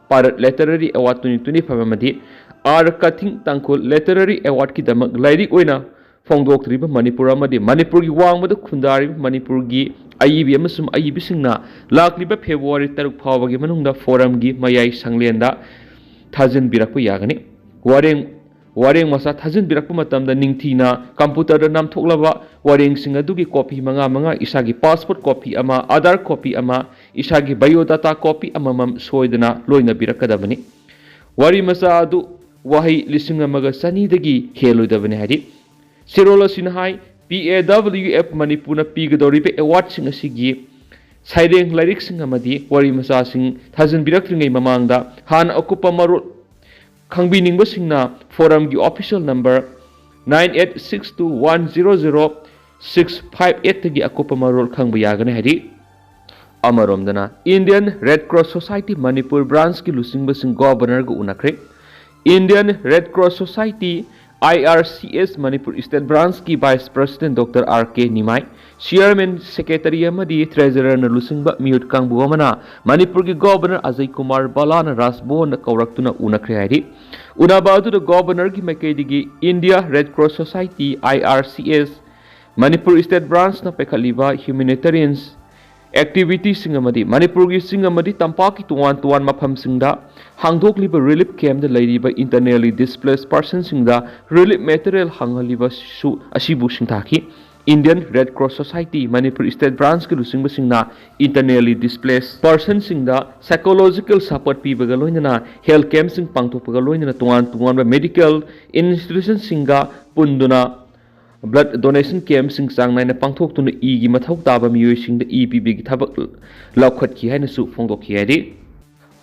Bharat Literary Award twenty twenty-five ꯑꯃꯗꯤ ꯑꯥꯔ ꯀꯊꯤꯡ ꯇꯥꯡꯈꯨꯜ Literary Awardꯀꯤꯗꯃꯛ ꯂꯥꯏꯔꯤꯛ ꯑꯣꯏꯅ ꯐꯣꯡꯗꯣꯛꯇ꯭ꯔꯤꯕ ꯃꯅꯤꯄꯨꯔ ꯑꯃꯗꯤ ꯃꯅꯤꯄꯨꯔꯒꯤ ꯋꯥꯡꯃꯗ ꯈꯨꯟꯗꯥꯔꯤꯕ ꯃꯅꯤꯄꯨꯔꯒꯤ ꯑꯏꯕꯤ ꯑꯃꯁꯨꯡ ꯑꯏꯕꯤꯁꯤꯡꯅ ꯂꯥꯛꯂꯤꯕ ꯐꯦꯕ꯭ꯔꯨꯋꯥꯔꯤ ꯇꯔꯨꯛ ꯐꯥꯎꯕꯒꯤ ꯃꯅꯨꯡꯗ ꯐꯣꯔꯝꯒꯤ ꯃꯌꯥꯏ ꯁꯪꯂꯦꯟꯗ ꯊꯥꯖꯤꯟꯕꯤꯔꯛꯄ ꯌꯥꯒꯅꯤ꯫ ꯋꯥꯔꯦꯡ ꯋꯥꯔꯦꯡ ꯃꯆꯥ ꯊꯥꯖꯤꯟꯕꯤꯔꯛꯄ ꯃꯇꯝꯗ ꯅꯤꯡꯊꯤꯅ ꯀꯝꯄ꯭ꯌꯨꯇꯔꯗ ꯅꯝꯊꯣꯛꯂꯕ ꯋꯥꯔꯦꯡꯁꯤꯡ ꯑꯗꯨꯒꯤ ꯀꯣꯄꯤ ꯃꯉꯥ ꯃꯉꯥ, ꯏꯁꯥꯒꯤ ꯄꯥꯁꯄꯣꯔꯠ ꯀꯣꯄꯤ ꯑꯃ, ꯑꯥꯙꯥꯔ ꯀꯣꯄꯤ ꯑꯃ, ꯏꯁꯥꯒꯤ ꯕꯥꯏꯑꯣꯗꯥꯇꯥ ꯀꯣꯄꯤ ꯑꯃꯃꯝ ꯁꯣꯏꯗꯅ ꯂꯣꯏꯅꯕꯤꯔꯛꯀꯗꯕꯅꯤ꯫ ꯋꯥꯔꯤ ꯃꯆꯥ ꯑꯗꯨ ꯋꯥꯍꯩ ꯂꯤꯁꯤꯡ ꯑꯃꯒ ꯆꯅꯤꯗꯒꯤ ꯍꯦꯜꯂꯣꯏꯗꯕꯅꯤ ꯍꯥꯏꯔꯤ꯫ ꯆꯦꯔꯣꯜ ꯑꯁꯤꯅ ꯍꯥꯏ, ꯄꯤ ꯑꯦ ꯗꯕ꯭ꯂꯤꯎ ꯑꯦꯐ ꯃꯅꯤꯄꯨꯔꯅ ꯄꯤꯒꯗꯧꯔꯤꯕ ꯑꯦꯋꯥꯔꯗꯁꯤꯡ ꯑꯁꯤꯒꯤ ꯁꯩꯔꯦꯡ ꯂꯥꯏꯔꯤꯛꯁꯤꯡ ꯑꯃꯗꯤ ꯋꯥꯔꯤ ꯃꯆꯥꯁꯤꯡ ꯊꯥꯖꯤꯟꯕꯤꯔꯛꯇ꯭ꯔꯤꯉꯩ ꯃꯃꯥꯡꯗ ꯍꯥꯟꯅ ꯑꯀꯨꯞꯄ ꯃꯔꯣꯜ ꯈꯪꯕꯤꯅꯤꯡꯕꯁꯤꯡꯅ ꯐꯣꯔꯝꯒꯤ official number nine eight six two one zero zero six five eight ꯇꯒꯤ ꯑꯀꯨꯞꯄ ꯃꯔꯣꯜ ꯈꯪꯕ ꯌꯥꯒꯅꯤ ꯍꯥꯏꯔꯤ꯫ ꯑꯃꯔꯣꯝꯗꯅ, Indian Red Cross Society Manipur ꯕ꯭ꯔꯥꯟꯁꯀꯤ ꯂꯨꯆꯤꯡꯕꯁꯤꯡ ꯒꯣꯕꯔꯅꯔꯒ ꯎꯅꯈ꯭ꯔꯦ꯫ Indian Red Cross Society, I R C S, Manipur state ꯕ꯭ꯔꯥꯟꯁꯀꯤ vice president doctor R K Nimai, chairman, secretary ꯑꯃꯗꯤ ꯇ꯭ꯔꯦꯖꯔꯔꯅ ꯂꯨꯆꯤꯡꯕ ꯃꯤꯍꯨꯠ ꯀꯥꯡꯕꯨ ꯑꯃꯅ ꯃꯅꯤꯄꯨꯔꯒꯤ ꯒꯣꯕꯔꯅꯔ ꯑꯖꯌ ꯀꯨꯃꯥꯔ ꯚꯜꯂꯥꯅ ꯔꯥꯖꯚꯕꯟꯗ ꯀꯧꯔꯛꯇꯨꯅ ꯎꯅꯈ꯭ꯔꯦ ꯍꯥꯏꯔꯤ꯫ ꯎꯅꯕ ꯑꯗꯨꯗ ꯒꯣꯕꯔꯅꯔꯒꯤ ꯃꯥꯏꯀꯩꯗꯒꯤ India Red Cross Society, I R C S, Manipur state ꯕ꯭ꯔꯥꯟꯁꯅ ꯄꯥꯏꯈꯠꯂꯤꯕ ꯍ꯭ꯌꯨꯃꯦꯅꯤꯇꯦꯔꯤꯌꯟ ꯑꯦꯛꯇꯤꯚꯤꯇꯤꯁꯤꯡ ꯑꯃꯗꯤ ꯃꯅꯤꯄꯨꯔꯒꯤ ꯆꯤꯡ ꯑꯃꯗꯤ ꯇꯝꯄꯥꯛꯀꯤ ꯇꯣꯉꯥꯟ ꯇꯣꯉꯥꯟ ꯃꯐꯝꯁꯤꯡꯗ ꯍꯥꯡꯗꯣꯛꯂꯤꯕ ꯔꯤꯂꯤꯐ ꯀꯦꯝꯞꯇ ꯂꯩꯔꯤꯕ internally displaced personꯁꯤꯡꯗ ꯔꯤꯂꯤꯐ ꯃꯦꯇꯔꯤꯌꯦꯜ ꯍꯥꯡꯍꯜꯂꯤꯕꯁꯨ ꯑꯁꯤꯕꯨ ꯁꯤꯡꯊꯥꯈꯤ꯫ Indian Red Cross Society Manipur state ꯕ꯭ꯔꯥꯟꯁꯀꯤ ꯂꯨꯆꯤꯡꯕꯁꯤꯡꯅ internally displaced personꯁꯤꯡꯗ psychological support ꯄꯤꯕꯒ ꯂꯣꯏꯅꯅ ꯍꯦꯜꯊ ꯀꯦꯝꯞꯁꯤꯡ ꯄꯥꯡꯊꯣꯛꯄꯒ ꯂꯣꯏꯅꯅ ꯇꯣꯉꯥꯟ ꯇꯣꯉꯥꯟꯕ ꯃꯦꯗꯤꯀꯦꯜ ꯏꯟꯁꯇꯤꯇ꯭ꯌꯨꯁꯟꯁꯤꯡꯒ ꯄꯨꯟꯗꯨꯅ ꯕ꯭ꯂꯗ ꯗꯣꯅꯦꯁꯟ ꯀꯦꯝꯞꯁꯤꯡ ꯆꯥꯡ ꯅꯥꯏꯅ ꯄꯥꯡꯊꯣꯛꯇꯨꯅ ꯏꯒꯤ ꯃꯊꯧ ꯇꯥꯕ ꯃꯤꯑꯣꯏꯁꯤꯡꯗ ꯏ ꯄꯤꯕꯒꯤ ꯊꯕꯛ ꯂꯧꯈꯠꯈꯤ ꯍꯥꯏꯅꯁꯨ ꯐꯣꯡꯗꯣꯛꯈꯤ ꯍꯥꯏꯔꯤ꯫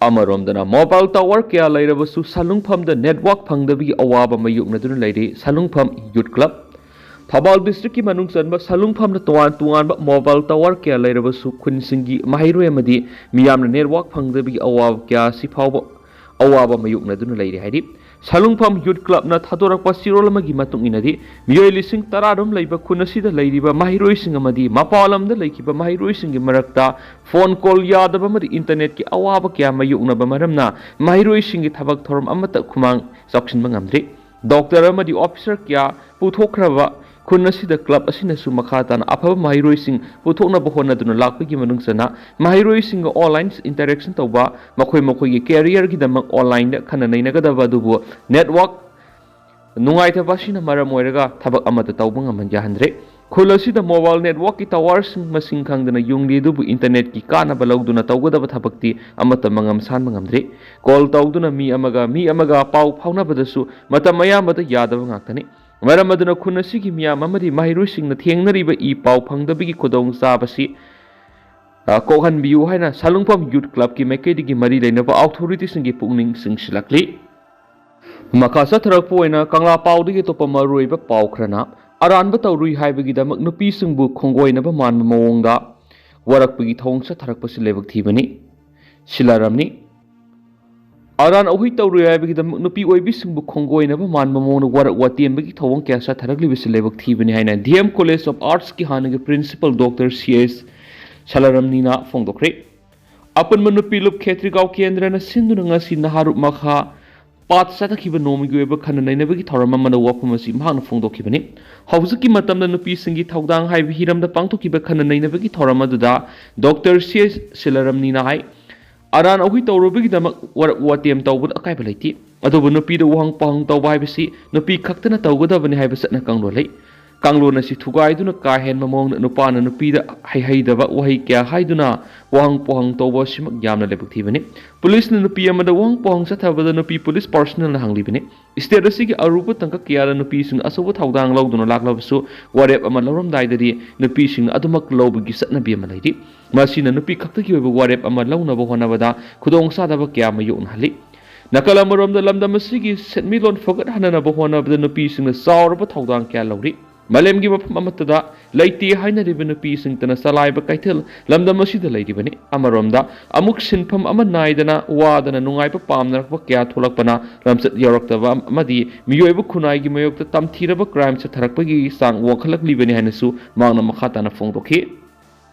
ꯑꯃꯔꯣꯝꯗꯅ, ꯃꯣꯕꯥꯏꯜ ꯇꯥꯋꯔ ꯀꯌꯥ ꯂꯩꯔꯕꯁꯨ ꯁꯂꯨꯡꯐꯝꯗ ꯅꯦꯠꯋꯥꯛ ꯐꯪꯗꯕꯒꯤ ꯑꯋꯥꯕ ꯃꯥꯌꯣꯛꯅꯗꯨꯅ ꯂꯩꯔꯤ ꯁꯂꯨꯡꯐꯝ ꯌꯨꯠ ꯀ꯭ꯂꯕ꯫ ꯊꯧꯕꯥꯜ ꯗꯤꯁꯇ꯭ꯔꯤꯛꯀꯤ ꯃꯅꯨꯡ ꯆꯟꯕ ꯁꯂꯨꯡꯐꯝꯗ ꯇꯣꯉꯥꯟ ꯇꯣꯉꯥꯟꯕ ꯃꯣꯕꯥꯏꯜ ꯇꯥꯋꯔ ꯀꯌꯥ ꯂꯩꯔꯕꯁꯨ ꯈꯨꯟꯁꯤꯡꯒꯤ ꯃꯍꯩꯔꯣꯏ ꯑꯃꯗꯤ ꯃꯤꯌꯥꯝꯅ ꯅꯦꯠꯋꯥꯛ ꯐꯪꯗꯕꯒꯤ ꯑꯋꯥꯕ ꯀꯌꯥ ꯑꯁꯤ ꯐꯥꯎꯕ ꯑꯋꯥꯕ ꯃꯥꯌꯣꯛꯅꯗꯨꯅ ꯂꯩꯔꯤ ꯍꯥꯏꯔꯤ꯫ ꯁꯂꯨꯡꯐꯝ ꯌꯨꯠ ꯀ꯭ꯂꯕꯅ ꯊꯥꯗꯣꯔꯛꯄ ꯆꯦꯔꯣꯜ ꯑꯃꯒꯤ ꯃꯇꯨꯡ ꯏꯟꯅꯗꯤ, ꯃꯤꯑꯣꯏ ꯂꯤꯁꯤꯡ ꯇꯔꯥꯔꯣꯝ ꯂꯩꯕ ꯈꯨꯟ ꯑꯁꯤꯗ ꯂꯩꯔꯤꯕ ꯃꯍꯩꯔꯣꯏꯁꯤꯡ ꯑꯃꯗꯤ ꯃꯄꯥꯟ ꯂꯝꯗ ꯂꯩꯈꯤꯕ ꯃꯍꯩꯔꯣꯏꯁꯤꯡꯒꯤ ꯃꯔꯛꯇ ꯐꯣꯟ ꯀꯣꯜ ꯌꯥꯗꯕ ꯑꯃꯗꯤ ꯏꯟꯇꯔꯅꯦꯠꯀꯤ ꯑꯋꯥꯕ ꯀꯌꯥ ꯃꯥꯌꯣꯛꯅꯕ ꯃꯔꯝꯅ ꯃꯍꯩꯔꯣꯏꯁꯤꯡꯒꯤ ꯊꯕꯛ ꯊꯧꯔꯝ ꯑꯃꯠꯇ ꯈꯨꯃꯥꯡ ꯆꯥꯎꯁꯤꯟꯕ ꯉꯝꯗ꯭ꯔꯤ꯫ ꯗꯣꯛꯇꯔ ꯑꯃꯗꯤ ꯑꯣꯐꯤꯁꯔ ꯀꯌꯥ ꯄꯨꯊꯣꯛꯈ꯭ꯔꯕ ꯈꯨꯟ ꯑꯁꯤꯗ ꯀ꯭ꯂꯕ ꯑꯁꯤꯅꯁꯨ ꯃꯈꯥ ꯇꯥꯅ ꯑꯐꯕ ꯃꯍꯩꯔꯣꯏꯁꯤꯡ ꯄꯨꯊꯣꯛꯅꯕ ꯍꯣꯠꯅꯗꯨꯅ ꯂꯥꯛꯄꯒꯤ ꯃꯅꯨꯡ ꯆꯟꯅ ꯃꯍꯩꯔꯣꯏꯁꯤꯡꯒ ꯑꯣꯟꯂꯥꯏꯟ ꯏꯟꯇꯔꯦꯛꯁꯟ ꯇꯧꯕ, ꯃꯈꯣꯏ ꯃꯈꯣꯏꯒꯤ ꯀꯦꯔꯤꯌꯔꯒꯤꯗꯃꯛ ꯑꯣꯟꯂꯥꯏꯟꯗ ꯈꯟꯅ ꯅꯩꯅꯒꯗꯕ ꯑꯗꯨꯕꯨ ꯅꯦꯠꯋꯥꯛ ꯅꯨꯡꯉꯥꯏꯇꯕ ꯑꯁꯤꯅ ꯃꯔꯝ ꯑꯣꯏꯔꯒ ꯊꯕꯛ ꯑꯃꯠꯇ ꯇꯧꯕ ꯉꯝꯍꯟ ꯌꯥꯍꯟꯗ꯭ꯔꯦ꯫ ꯈꯨꯜ ꯑꯁꯤꯗ ꯃꯣꯕꯥꯏꯜ ꯅꯦꯠꯋꯥꯛꯀꯤ ꯇꯋꯥꯔꯁꯤꯡ ꯃꯁꯤꯡ ꯈꯪꯗꯅ ꯌꯨꯡꯂꯤ ꯑꯗꯨꯕꯨ ꯏꯟꯇꯔꯅꯦꯠꯀꯤ ꯀꯥꯟꯅꯕ ꯂꯧꯗꯨꯅ ꯇꯧꯒꯗꯕ ꯊꯕꯛꯇꯤ ꯑꯃꯠꯇ ꯃꯉꯝ ꯁꯥꯟꯕ ꯉꯝꯗ꯭ꯔꯦ꯫ ꯀꯣꯜ ꯇꯧꯗꯨꯅ ꯃꯤ ꯑꯃꯒ ꯃꯤ ꯑꯃꯒ ꯄꯥꯎ ꯐꯥꯎꯅꯕꯗꯁꯨ ꯃꯇꯝ ꯑꯌꯥꯝꯕꯗ ꯌꯥꯗꯕ ꯉꯥꯛꯇꯅꯤ꯫ ꯃꯔꯝ ꯑꯗꯨꯅ ꯈꯨꯟ ꯑꯁꯤꯒꯤ ꯃꯤꯌꯥꯝ ꯑꯃꯗꯤ ꯃꯍꯩꯔꯣꯏꯁꯤꯡꯅ ꯊꯦꯡꯅꯔꯤꯕ ꯏ ꯄꯥꯎ ꯐꯪꯗꯕꯒꯤ ꯈꯨꯗꯣꯡꯆꯥꯕꯁꯤ, ꯑ, ꯀꯣꯛꯍꯟꯕꯤꯌꯨ ꯍꯥꯏꯅ ꯁꯥꯂꯨꯡꯐꯝ ꯌꯨꯠ ꯀ꯭ꯂꯕꯀꯤ ꯃꯥꯏꯀꯩꯗꯒꯤ ꯃꯔꯤ ꯂꯩꯅꯕ ꯑꯣꯊꯣꯔꯤꯇꯤꯁꯤꯡꯒꯤ ꯄꯨꯛꯅꯤꯡ ꯆꯤꯡꯁꯤꯜꯂꯛꯂꯤ꯫ ꯃꯈꯥ ꯆꯠꯊꯔꯛꯄ ꯑꯣꯏꯅ ꯀꯪꯂꯥ ꯄꯥꯎꯗꯒꯤ ꯑꯇꯣꯞꯄ ꯃꯔꯨꯑꯣꯏꯕ ꯄꯥꯎ ꯈꯔꯅ, ꯑꯔꯥꯟꯕ ꯇꯧꯔꯨꯏ ꯍꯥꯏꯕꯒꯤꯗꯃꯛ ꯅꯨꯄꯤꯁꯤꯡꯕꯨ ꯈꯣꯡꯒꯣꯏꯅꯕ ꯃꯥꯟꯕ ꯃꯑꯣꯡꯗ ꯋꯥꯔꯛꯄꯒꯤ ꯊꯧꯑꯣꯡ ꯆꯠꯊꯔꯛꯄꯁꯤ ꯂꯥꯏꯕꯛ ꯊꯤꯕꯅꯤ꯫ ꯁꯤꯂꯥꯔꯝꯅꯤ꯫ ꯑꯔꯥꯟ ꯑꯍꯨꯏ ꯇꯧꯔꯨꯏ ꯍꯥꯏꯕꯒꯤꯗꯃꯛ ꯅꯨꯄꯤ ꯑꯣꯏꯕꯤꯁꯤꯡꯕꯨ ꯈꯣꯡꯒꯣꯏꯅꯕ ꯃꯥꯟꯕ ꯃꯑꯣꯡꯗ ꯋꯥꯔꯛ ꯋꯥꯇꯦꯝꯕꯒꯤ ꯊꯧꯑꯣꯡ ꯀꯌꯥ ꯆꯠꯊꯔꯛꯂꯤꯕꯁꯤ ꯂꯥꯏꯕꯛ ꯊꯤꯕꯅꯤ ꯍꯥꯏꯅ ꯗꯤ ꯑꯦꯝ ꯀꯣꯂꯦꯖ ꯑꯣꯐ ꯑꯥꯔꯠꯁꯀꯤ ꯍꯥꯟꯅꯒꯤ ꯄ꯭ꯔꯤꯟꯁꯤꯄꯜ ꯗꯣꯛꯇꯔ ꯁꯤ ꯑꯦꯁ ꯁꯂꯔꯝꯅꯤꯅ ꯐꯣꯡꯗꯣꯛꯈ꯭ꯔꯦ꯫ ꯑꯄꯨꯟꯕ ꯅꯨꯄꯤ ꯂꯨꯞ ꯈꯦꯇ꯭ꯔꯤꯒꯥꯎ ꯀꯦꯟꯗ꯭ꯔꯅ ꯁꯤꯟꯗꯨꯅ ꯉꯁꯤ ꯅꯍꯥꯔꯨꯞ ꯃꯈꯥ ꯄꯥꯠ ꯆꯠꯊꯈꯤꯕ ꯅꯣꯡꯃꯒꯤ ꯑꯣꯏꯕ ꯈꯟꯅ ꯅꯩꯅꯕꯒꯤ ꯊꯧꯔꯝ ꯑꯃꯗ ꯋꯥꯐꯝ ꯑꯁꯤ ꯃꯍꯥꯛꯅ ꯐꯣꯡꯗꯣꯛꯈꯤꯕꯅꯤ꯫ ꯍꯧꯖꯤꯛꯀꯤ ꯃꯇꯝꯗ ꯅꯨꯄꯤꯁꯤꯡꯒꯤ ꯊꯧꯗꯥꯡ ꯍꯥꯏꯕ ꯍꯤꯔꯝꯗ ꯄꯥꯡꯊꯣꯛꯈꯤꯕ ꯈꯟꯅ ꯅꯩꯅꯕꯒꯤ ꯊꯧꯔꯝ ꯑꯗꯨꯗ ꯗꯣꯛꯇꯔ ꯁꯤ ꯑꯦꯁ ꯁꯤꯂꯔꯝꯅꯤꯅ ꯍꯥꯏ, ꯑꯔꯥꯟ ꯑꯍꯨꯏ ꯇꯧꯔꯨꯕꯒꯤꯗꯃꯛ ꯋꯥꯔꯛ ꯋꯥꯇꯦꯝ ꯇꯧꯕꯗ ꯑꯀꯥꯏꯕ ꯂꯩꯇꯦ꯫ ꯑꯗꯨꯕꯨ ꯅꯨꯄꯤꯗ ꯋꯥꯍꯪ ꯄꯥꯎꯍꯪ ꯇꯧꯕ ꯍꯥꯏꯕꯁꯤ ꯅꯨꯄꯤ ꯈꯛꯇꯅ ꯇꯧꯒꯗꯕꯅꯤ ꯍꯥꯏꯕ ꯆꯠꯅ ꯀꯥꯡꯂꯣꯟ ꯂꯩ꯫ ꯀꯥꯡꯂꯣꯟ ꯑꯁꯤ ꯊꯨꯒꯥꯏꯗꯨꯅ ꯀꯥ ꯍꯦꯟꯕ ꯃꯑꯣꯡꯗ ꯅꯨꯄꯥꯅ ꯅꯨꯄꯤꯗ ꯍꯩꯍꯩꯗꯕ ꯋꯥꯍꯩ ꯀꯌꯥ ꯍꯥꯏꯗꯨꯅ ꯋꯥꯍꯪ ꯄꯥꯎꯍꯪ ꯇꯧꯕ ꯑꯁꯤꯃꯛ ꯌꯥꯝꯅ ꯂꯥꯏꯕꯛ ꯊꯤꯕꯅꯤ꯫ ꯄꯨꯂꯤꯁꯅ ꯅꯨꯄꯤ ꯑꯃꯗ ꯋꯥꯍꯪ ꯄꯥꯎꯍꯪ ꯆꯠꯊꯕꯗ ꯅꯨꯄꯤ ꯄꯨꯂꯤꯁ ꯄꯥꯔꯁꯅꯦꯜꯅ ꯍꯪꯂꯤꯕꯅꯤ꯫ ꯁ꯭ꯇꯦꯠ ꯑꯁꯤꯒꯤ ꯑꯔꯨꯕ ꯇꯥꯡꯀꯛ ꯀꯌꯥꯗ ꯅꯨꯄꯤꯁꯤꯡꯅ ꯑꯆꯧꯕ ꯊꯧꯗꯥꯡ ꯂꯧꯗꯨꯅ ꯂꯥꯛꯂꯕꯁꯨ, ꯋꯥꯔꯦꯞ ꯑꯃ ꯂꯧꯔꯝꯗꯥꯏꯗꯗꯤ ꯅꯨꯄꯤꯁꯤꯡꯅ ꯑꯗꯨꯃꯛ ꯂꯧꯕꯒꯤ ꯆꯠꯅꯕꯤ ꯑꯃ ꯂꯩꯔꯤ꯫ ꯃꯁꯤꯅ ꯅꯨꯄꯤ ꯈꯛꯇꯒꯤ ꯑꯣꯏꯕ ꯋꯥꯔꯦꯞ ꯑꯃ ꯂꯧꯅꯕ ꯍꯣꯠꯅꯕꯗ ꯈꯨꯗꯣꯡꯆꯥꯗꯕ ꯀꯌꯥ ꯃꯥꯌꯣꯛꯅꯍꯜꯂꯤ꯫ ꯅꯥꯀꯜ ꯑꯃꯔꯣꯝꯗ ꯂꯝꯗꯝ ꯑꯁꯤꯒꯤ ꯁꯦꯟꯃꯤꯠꯂꯣꯟ ꯐꯒꯠꯍꯟꯅꯕ ꯍꯣꯠꯅꯕꯗ ꯅꯨꯄꯤꯁꯤꯡꯅ ꯆꯥꯎꯔꯕ ꯊꯧꯗꯥꯡ ꯀꯌꯥ ꯂꯧꯔꯤ꯫ ꯃꯥꯂꯦꯝꯒꯤ ꯃꯐꯝ ꯑꯃꯠꯇꯗ ꯂꯩꯇꯦ ꯍꯥꯏꯅꯔꯤꯕ ꯅꯨꯄꯤꯁꯤꯡꯇꯅ ꯆꯂꯥꯏꯕ ꯀꯩꯊꯦꯜ ꯂꯝꯗꯝ ꯑꯁꯤꯗ ꯂꯩꯔꯤꯕꯅꯤ꯫ ꯑꯃꯔꯣꯝꯗ ꯑꯃꯨꯛ ꯁꯤꯟꯐꯝ ꯑꯃ ꯅꯥꯏꯗꯅ ꯋꯥꯗꯅ ꯅꯨꯡꯉꯥꯏꯕ ꯄꯥꯝꯅꯔꯛꯄ ꯀꯌꯥ ꯊꯣꯛꯂꯛꯄꯅ ꯂꯝꯆꯠ ꯌꯥꯎꯔꯛꯇꯕ ꯑꯃꯗꯤ ꯃꯤꯑꯣꯏꯕ ꯈꯨꯟꯅꯥꯏꯒꯤ ꯃꯥꯌꯣꯛꯇ ꯇꯝꯊꯤꯔꯕ ꯀ꯭ꯔꯥꯏꯝ ꯆꯠꯊꯔꯛꯄꯒꯤ ꯆꯥꯡ ꯋꯥꯡꯈꯠꯂꯛꯂꯤꯕꯅꯤ ꯍꯥꯏꯅꯁꯨ ꯃꯍꯥꯛꯅ ꯃꯈꯥ ꯇꯥꯅ ꯐꯣꯡꯗꯣꯛꯈꯤ꯫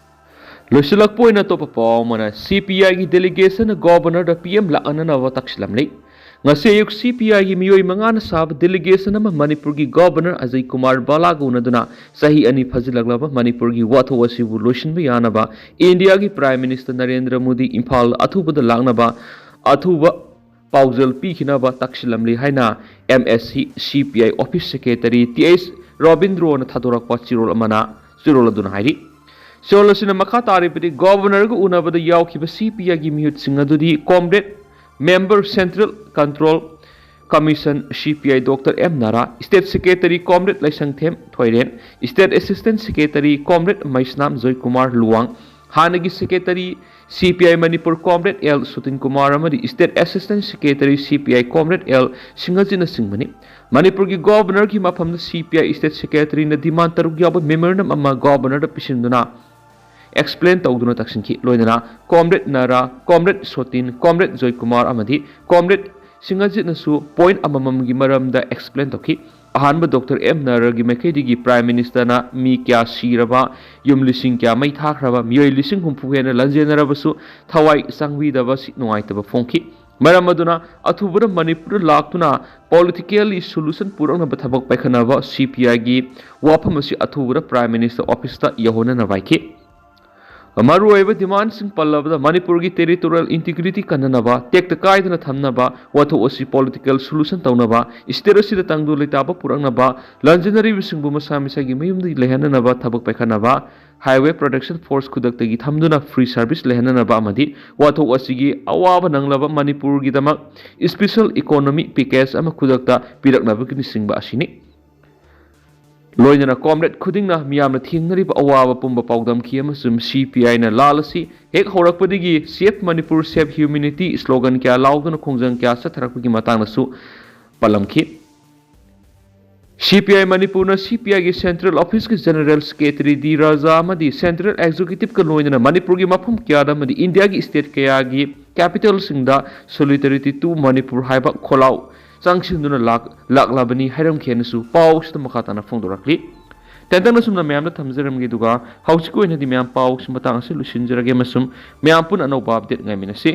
ꯂꯣꯏꯁꯤꯜꯂꯛꯄ ꯑꯣꯏꯅ ꯑꯇꯣꯞꯄ ꯄꯥꯎ ꯑꯃꯅ, ꯁꯤ ꯄꯤ ꯑꯥꯏꯒꯤ ꯗꯦꯂꯤꯒꯦꯁꯟꯅ ꯒꯣꯕꯔꯅꯔꯗ ꯄꯤ ꯑꯦꯝ ꯂꯥꯛꯍꯟꯅꯅꯕ ꯇꯛꯁꯤꯜꯂꯝꯂꯤ꯫ ꯉꯁꯤ ꯑꯌꯨꯛ ꯁꯤ ꯄꯤ ꯑꯥꯏꯒꯤ ꯃꯤꯑꯣꯏ ꯃꯉꯥꯅ ꯁꯥꯕ ꯗꯦꯂꯤꯒꯦꯁꯟ ꯑꯃ ꯃꯅꯤꯄꯨꯔꯒꯤ ꯒꯣꯚꯔꯅꯔ ꯑꯖꯌ ꯀꯨꯃꯥꯔ ꯚꯥꯂꯥꯒ ꯎꯅꯗꯨꯅ ꯆꯍꯤ ꯑꯅꯤ ꯐꯥꯖꯤꯜꯂꯛꯂꯕ ꯃꯅꯤꯄꯨꯔꯒꯤ ꯋꯥꯊꯣꯛ ꯑꯁꯤꯕꯨ ꯂꯣꯏꯁꯤꯟꯕ ꯌꯥꯅꯕ ꯏꯟꯗꯤꯌꯥꯒꯤ ꯄ꯭ꯔꯥꯏꯝ ꯃꯤꯅꯤꯁꯇꯔ ꯅꯔꯦꯟꯗ꯭ꯔ ꯃꯣꯗꯤ ꯏꯝꯐꯥꯜ ꯑꯊꯨꯕꯗ ꯂꯥꯛꯅꯕ ꯑꯊꯨꯕ ꯄꯥꯎꯖꯦꯜ ꯄꯤꯈꯤꯅꯕ ꯇꯛꯁꯤꯜꯂꯝꯂꯤ ꯍꯥꯏꯅ M S C C P I office secretary T H ꯔꯣꯕꯤꯟꯗ꯭ꯔꯣꯅ ꯊꯥꯗꯣꯔꯛꯄ ꯆꯤꯔꯣꯜ ꯑꯃꯅ ꯆꯤꯔꯣꯜ ꯑꯗꯨꯅ ꯍꯥꯏꯔꯤ꯫ ꯆꯤꯔꯣꯜ ꯑꯁꯤꯅ ꯃꯈꯥ ꯇꯥꯔꯤꯕꯗꯤ, ꯒꯣꯚꯔꯅꯔꯒ ꯎꯅꯕꯗ ꯌꯥꯎꯈꯤꯕ ꯁꯤ ꯄꯤ ꯑꯥꯏꯒꯤ ꯃꯤꯍꯨꯠꯁꯤꯡ ꯑꯗꯨꯗꯤ comrade member, central control commission C P I doctor M Nara, state secretary comrade Laishangthem Thoiren, state assistant secretary comrade Meisnam Joykumar ꯂꯨꯋꯥꯡ, ꯍꯥꯟꯅꯒꯤ secretary C P I Manipur comrade L Sutin Kumar ꯑꯃꯗꯤ state assistant secretary C P ꯑꯥꯏ ꯀꯣꯝꯔꯦꯗ ꯑꯦꯜ ꯁꯤꯡꯍꯖꯤꯠꯅꯆꯤꯡꯕꯅꯤ꯫ ꯃꯅꯤꯄꯨꯔꯒꯤ ꯒꯣꯚꯔꯅꯔꯒꯤ ꯃꯐꯝꯗ ꯁꯤ ꯄꯤ ꯑꯥꯏ ꯁ꯭ꯇꯦꯠ ꯁꯦꯀ꯭ꯔꯦꯇꯔꯤꯅ ꯗꯤꯃꯥꯟ ꯇꯔꯨꯛ ꯌꯥꯎꯕ memorandum ꯑꯃ ꯒꯣꯚꯔꯅꯔꯗ ꯄꯤꯁꯤꯟꯗꯨꯅ explain ꯇꯧꯗꯨꯅ ꯇꯛꯁꯤꯟꯈꯤ꯫ ꯂꯣꯏꯅꯅ ꯀꯣꯝꯔꯦꯗ ꯅꯥꯔꯥ, ꯀꯣꯝꯔꯦꯗ ꯁꯣꯇꯤꯟ, ꯀꯣꯝꯔꯦꯗ ꯖꯣꯏꯀꯨꯃꯥꯔ ꯑꯃꯗꯤ ꯀꯣꯝꯔꯦꯗ ꯁꯤꯡꯍꯖꯤꯠꯅꯁꯨ ꯄꯣꯏꯟꯠ ꯑꯃꯃꯝꯒꯤ ꯃꯔꯝꯗ ꯑꯦꯛꯁꯄ꯭ꯂꯦꯟ ꯇꯧꯈꯤ꯫ ꯑꯍꯥꯟꯕ, ꯗꯣꯛꯇꯔ ꯑꯦꯝ ꯅꯥꯔꯥꯒꯤ ꯃꯥꯏꯀꯩꯗꯒꯤ ꯄ꯭ꯔꯥꯏꯝ ꯃꯤꯅꯤꯁꯇꯔꯅ ꯃꯤ ꯀꯌꯥ ꯁꯤꯔꯕ, ꯌꯨꯝ ꯂꯤꯁꯤꯡ ꯀꯌꯥ ꯃꯩ ꯊꯥꯈ꯭ꯔꯕ, ꯃꯤꯑꯣꯏ ꯂꯤꯁꯤꯡ ꯍꯨꯝꯐꯨ ꯍꯦꯟꯅ ꯂꯥꯟꯖꯦꯟꯅꯔꯕꯁꯨ ꯊꯋꯥꯏ ꯆꯪꯕꯤꯗꯕꯁꯤ ꯅꯨꯡꯉꯥꯏꯇꯕ ꯐꯣꯡꯈꯤ꯫ ꯃꯔꯝ ꯑꯗꯨꯅ ꯑꯊꯨꯕꯗ ꯃꯅꯤꯄꯨꯔꯗ ꯂꯥꯛꯇꯨꯅ ꯄꯣꯂꯤꯇꯤꯀꯦꯜꯂꯤ ꯁꯣꯂꯨꯁꯟ ꯄꯨꯔꯛꯅꯕ ꯊꯕꯛ ꯄꯥꯏꯈꯠꯅꯕ ꯁꯤ ꯄꯤ ꯑꯥꯏꯒꯤ ꯋꯥꯐꯝ ꯑꯁꯤ ꯑꯊꯨꯕꯗ ꯄ꯭ꯔꯥꯏꯝ ꯃꯤꯅꯤꯁꯇꯔ ꯑꯣꯐꯤꯁꯇ ꯌꯧꯍꯟꯅꯅꯕ ꯍꯥꯏꯈꯤ꯫ ꯃꯔꯨꯑꯣꯏꯕ ꯗꯤꯃꯥꯟꯁꯤꯡ ꯄꯜꯂꯕꯗ, ꯃꯅꯤꯄꯨꯔꯒꯤ ꯇꯦꯔꯤꯇꯣꯔꯤꯌꯦꯜ ꯏꯟꯇꯤꯒ꯭ꯔꯤꯇꯤ ꯀꯟꯅꯅꯕ, ꯇꯦꯛꯇ ꯀꯥꯏꯗꯅ ꯊꯝꯅꯕ, ꯋꯥꯊꯣꯛ ꯑꯁꯤ ꯄꯣꯂꯤꯇꯤꯀꯦꯜ ꯁꯣꯂꯨꯁꯟ ꯇꯧꯅꯕ, ꯁ꯭ꯇꯦꯠ ꯑꯁꯤꯗ ꯇꯪꯗꯨ ꯂꯩꯇꯥꯕ ꯄꯨꯔꯛꯅꯕ, ꯂꯥꯟꯖꯦꯟꯅꯔꯤꯕꯁꯤꯡꯕꯨ ꯃꯁꯥ ꯃꯁꯥꯒꯤ ꯃꯌꯨꯝꯗ ꯂꯩꯍꯟꯅꯅꯕ ꯊꯕꯛ ꯄꯥꯏꯈꯠꯅꯕ, ꯍꯥꯏꯋꯦ ꯄ꯭ꯔꯣꯇꯦꯛꯁꯟ ꯐꯣꯔꯁ ꯈꯨꯗꯛꯇꯒꯤ ꯊꯝꯗꯨꯅ ꯐ꯭ꯔꯤ ꯁꯔꯚꯤꯁ ꯂꯩꯍꯟꯅꯅꯕ ꯑꯃꯗꯤ ꯋꯥꯊꯣꯛ ꯑꯁꯤꯒꯤ ꯑꯋꯥꯕ ꯅꯪꯂꯕ ꯃꯅꯤꯄꯨꯔꯒꯤꯗꯃꯛ ꯏꯁꯄꯤꯁꯦꯜ ꯏꯀꯣꯅꯣꯃꯤ ꯄꯦꯀꯦꯖ ꯑꯃ ꯈꯨꯗꯛꯇ ꯄꯤꯔꯛꯅꯕꯒꯤꯅꯆꯤꯡꯕ ꯑꯁꯤꯅꯤ꯫ ꯂꯣꯏꯅꯅ ꯀꯣꯝꯔꯦꯗ ꯈꯨꯗꯤꯡꯅ ꯃꯤꯌꯥꯝꯅ ꯊꯦꯡꯅꯔꯤꯕ ꯑꯋꯥꯕ ꯄꯨꯝꯕ ꯄꯥꯎꯗꯝꯈꯤ ꯑꯃꯁꯨꯡ ꯁꯤ ꯄꯤ ꯑꯥꯏꯅ ꯂꯥꯜ ꯑꯁꯤ ꯍꯦꯛ ꯍꯧꯔꯛꯄꯗꯒꯤ Save Manipur, Save Humanity ꯁ꯭ꯂꯣꯒꯟ ꯀꯌꯥ ꯂꯥꯎꯗꯨꯅ ꯈꯣꯡꯖꯪ ꯀꯌꯥ ꯆꯠꯊꯔꯛꯄꯒꯤ ꯃꯇꯥꯡꯗꯁꯨ ꯄꯜꯂꯝꯈꯤ꯫ ꯁꯤ ꯄꯤ ꯑꯥꯏ ꯃꯅꯤꯄꯨꯔꯅ ꯁꯤ ꯄꯤ ꯑꯥꯏꯒꯤ ꯁꯦꯟꯇ꯭ꯔꯦꯜ ꯑꯣꯐꯤꯁꯀꯤ ꯖꯦꯅꯔꯦꯜ ꯁꯦꯀ꯭ꯔꯦꯇꯔꯤ ꯗꯤ ꯔꯥꯖꯥ ꯑꯃꯗꯤ ꯁꯦꯟꯇ꯭ꯔꯦꯜ ꯑꯦꯛꯖꯤꯀ꯭ꯌꯨꯇꯤꯚꯀ ꯂꯣꯏꯅꯅ ꯃꯅꯤꯄꯨꯔꯒꯤ ꯃꯐꯝ ꯀꯌꯥꯗ ꯑꯃꯗꯤ ꯏꯟꯗꯤꯌꯥꯒꯤ ꯁ꯭ꯇꯦꯠ ꯀꯌꯥꯒꯤ ꯀꯦꯄꯤꯇꯦꯜꯁꯤꯡꯗ Solidarity to Manipur ꯍꯥꯏꯕ ꯈꯣꯜꯂꯥꯎ ꯆꯪꯁꯤꯟꯗꯨꯅ ꯂꯥꯛ-, ꯂꯥꯛꯂꯕꯅꯤ ꯍꯥꯏꯔꯝꯈꯤ ꯍꯥꯏꯅꯁꯨ ꯄꯥꯎꯁꯤꯗ ꯃꯈꯥ ꯇꯥꯅ ꯐꯣꯡꯗꯣꯔꯛꯂꯤ꯫ ꯇꯦꯟꯇꯛꯅ ꯁꯨꯝꯅ ꯃꯌꯥꯝꯗ ꯊꯝꯖꯔꯝꯒꯦ, ꯑꯗꯨꯒ ꯍꯧꯖꯤꯛꯀꯤ ꯑꯣꯏꯅꯗꯤ ꯃꯌꯥꯝ ꯄꯥꯎꯁꯤ ꯃꯇꯥꯡ ꯑꯁꯤ ꯂꯣꯏꯁꯤꯟꯖꯔꯒꯦ ꯑꯃꯁꯨꯡ ꯃꯌꯥꯝ ꯄꯨꯟꯅ ꯑꯅꯧꯕ ꯑꯞꯗꯦꯠ ꯉꯥꯏꯃꯤꯟꯅꯁꯤ꯫